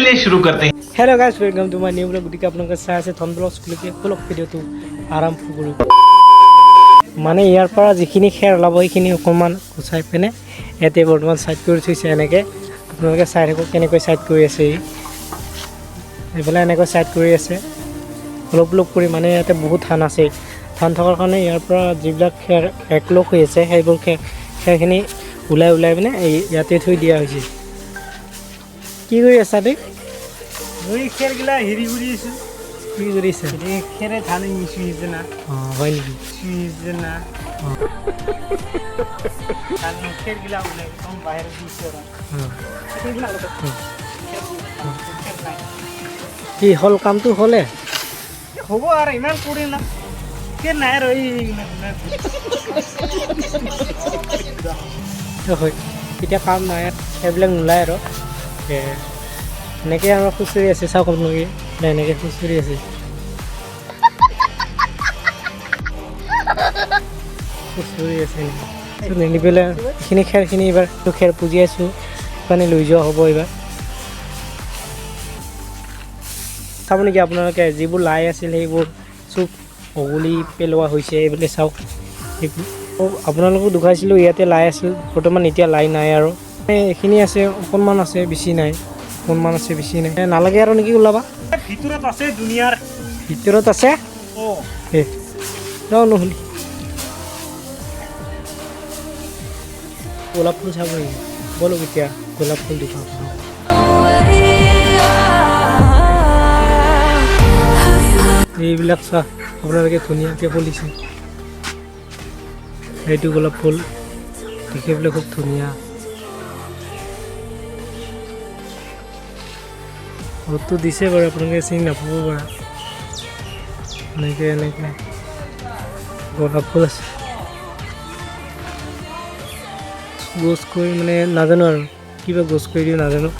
चलिए शुरू करते हैं। Hello guys, welcome to my new vlog। গতিকে আপোনালোকে চাই আছে ধন ব্লগছ। গতিকে ব'লক, ভিডিঅ'টো আৰম্ভ কৰোঁ। মানে ইয়াৰ পৰা যিখিনি খেৰ ওলাব, সেইখিনি অকণমান গুচাই পিনে ইয়াতে বৰ্তমান ছাইড কৰি থৈছে। এনেকৈ আপোনালোকে চাই থাকক, কেনেকৈ ছাইড কৰি আছে ই। এইফালে এনেকৈ ছাইড কৰি আছে অলপ অলপ কৰি। মানে ইয়াতে বহুত ধান আছে। ধান থকাৰ কাৰণে ইয়াৰ পৰা যিবিলাক খেৰ একলগ হৈ আছে, সেইবোৰ খেৰখিনি ওলাই ওলাই পিনে এই ইয়াতে থৈ দিয়া হৈছে। কি কৰি আছা দেই? মই খেৰগিলা হেৰি কৰি আছো। কি কৰিছা? এই খেৰে ধান মিচুইছে না। অঁ, হয় নেকি? চুইছে না ধান। খেৰগিলা ওলাই একদম বাহিৰত দিছে আৰু খেৰগিলা অলপ খেৰ নাই। কি হ'ল, কামটো হ'লে? হ'ব আৰু ইমান কৰি না, খেৰ নাই আৰু এই হয়, এতিয়া কাম নাই, সেইবিলাক নোলায় আৰু এনেকৈ আমাৰ খুচৰি আছে। চাওক আপোনালোকে, এনেকৈ খুচৰি আছে, খুচৰি আছে এনেকৈ নিনি পেলাই। এইখিনি খেৰখিনি এইবাৰ খেৰ পুজিয়াইছোঁ, মানে লৈ যোৱা হ'ব এইবাৰ। চাব নেকি আপোনালোকে, যিবোৰ লাই আছিল সেইবোৰ চব উঘালি পেলোৱা হৈছে। এইবিলাক চাওক, সেইবোৰ আপোনালোকক দেখুৱাইছিলোঁ। ইয়াতে লাই আছিল, বৰ্তমান এতিয়া লাই নাই আৰু এইখিনি আছে, অকণমান আছে, বেছি নাই। অকণমান আছে, বেছি নাই। নালাগে আৰু নেকি ওলাবা? ভিতৰত আছে দুনিয়াৰ। ভিতৰত আছে। অঁ। এ যাওঁ নহ'লে গোলাপ ফুল চাব নেকি? ব'লক, এতিয়া গোলাপ ফুল দেখুৱাব। এইবিলাক চোৱা আপোনালোকে, ধুনীয়াকৈ ফুলিছে। এইটো গোলাপ ফুল দেখিবলৈ খুব ধুনীয়া। ৰ'দটো দিছে বাৰু, আপোনালোকে চিনি নাপাব পাৰে। এনেকৈ এনেকৈ গোলাপ ফুল আছে। গছ কৰি মানে নাজানো আৰু কিবা গছ কৰি দিওঁ, নাজানো।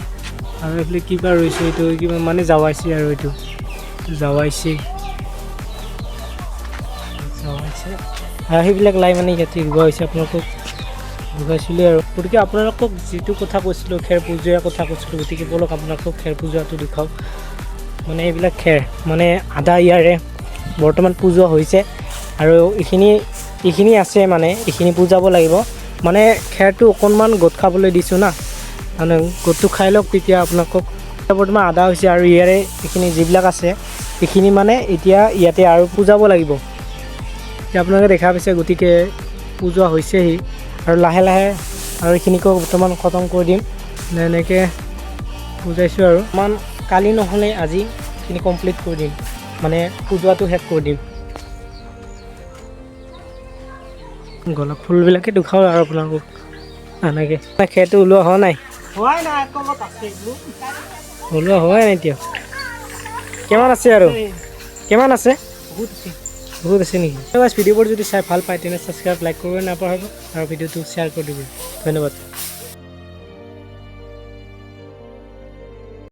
আৰু এইফালে কিবা ৰুইছে, এইটো কিবা মানে জাৱাইছে আৰু এইটো জাৱাইছে, জাৱাইছে। আৰু সেইবিলাক লাই মানে ইয়াতে ৰোৱা হৈছে, আপোনালোকক দেখুৱাইছিলোঁ আৰু। গতিকে আপোনালোকক যিটো কথা কৈছিলোঁ, খেৰ পূজাৰ কথা কৈছিলোঁ, গতিকে ব'লক, আপোনালোকক খেৰ পূজাটো দেখুৱাওঁ। মানে এইবিলাক খেৰ মানে আধা ইয়াৰে বৰ্তমান পূজোৱা হৈছে আৰু এইখিনি আছে, মানে এইখিনি পূজাব লাগিব। মানে খেৰটো অকণমান গোট খাবলৈ দিছোঁ না, মানে গোটটো খাই লওক, তেতিয়া আপোনালোকক। বৰ্তমান আধা হৈছে আৰু ইয়াৰে এইখিনি যিবিলাক আছে, এইখিনি মানে এতিয়া ইয়াতে আৰু পূজাব লাগিব। এতিয়া আপোনালোকে দেখা পাইছে, গতিকে পূজোৱা হৈছেহি আৰু লাহে লাহে আৰু এইখিনিকো বৰ্তমান খতম কৰি দিম। এনেকৈ পূজাইছোঁ আৰু ইমান কালি নহ'লে আজি এইখিনি কমপ্লিট কৰি দিম, মানে পূজোৱাটো শেষ কৰি দিম। গোলাপ ফুলবিলাকে দুখাওঁ আৰু আপোনালোকক। এনেকৈ খেৰটো ওলোৱা হোৱা নাই? হোৱাই নাই, তলত আছে এইবোৰ। ওলোৱা হোৱাই নাই এতিয়া। কিমান আছে আৰু? কিমান আছে? বহুত আছে। বহুত আছে নেকি? ভিডিঅ'বোৰ যদি চাই ভাল পায়, তেনে ছাবস্ক্ৰাইব, লাইক কৰিব নাপাহৰিব আৰু ভিডিঅ'টো শ্বেয়াৰ কৰি দিব। ধন্যবাদ।